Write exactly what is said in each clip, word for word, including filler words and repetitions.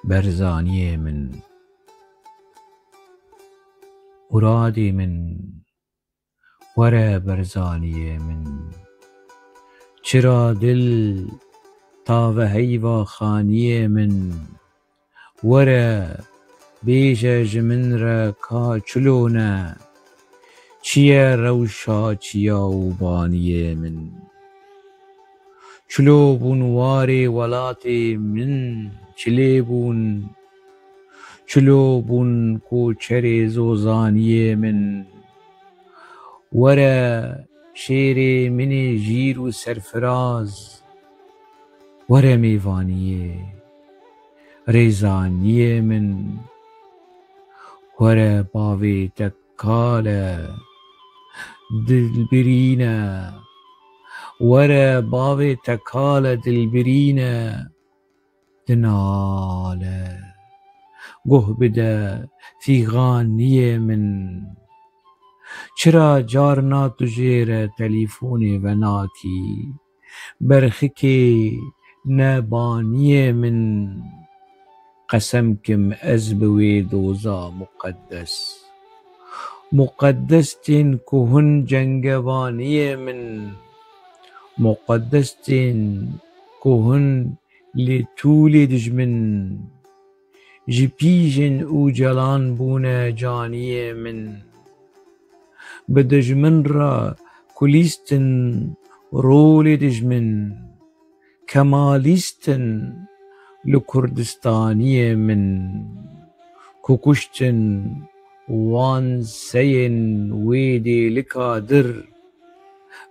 Berzaniyê min, Muradê min, were Berzaniyê min. Çira dil tave heyva xaniyê min. Were, bêje ji min re ka çilo ne, çi ye rewşa çiya û baniyê min? Çilo bûn warê welatê min, çilê bûn, çilo bûn koçerê zozaniyê min. Were, şêrê min ê jîr û serfiraz, were mêvaniyê rêzaniyê min. Were bavê te kal e, dilbirîn e. Were bavê te kal e, dilbirîn e. Dinale, guh bide fîxaniyê min. Çira carna tu jê re telîfonê venakî? Berxikê nebaniyê min. Qesem kim ez bi wê doza muqeddes. Muqeddes tên ku hûn cengevaniyê min. Muqeddes tên ku hûn lê tûlê dijmin. Ji pîjin û celan bûne caniyê min. Bi dijmin re kulîstin rolê dijmin. Kemalîstin li Kurdistaniyê min, ku kuştin wan seyên wê dêlika dir,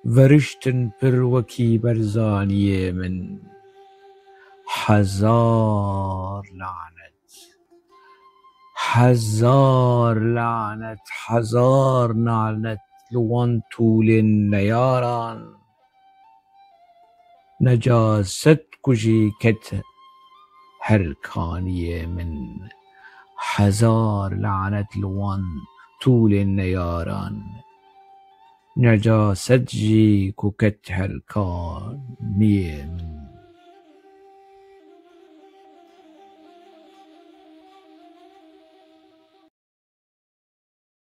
veriştin pir wekî Berzaniyê min. Hezar lanet. Hezar lanet, hezar lanet li wan tûlên neyaran. Necaset ku jî ket her kaniyê min. Hezar lanet li wan tûlên neyaran. Necaset jî ku ket her kaniyê min.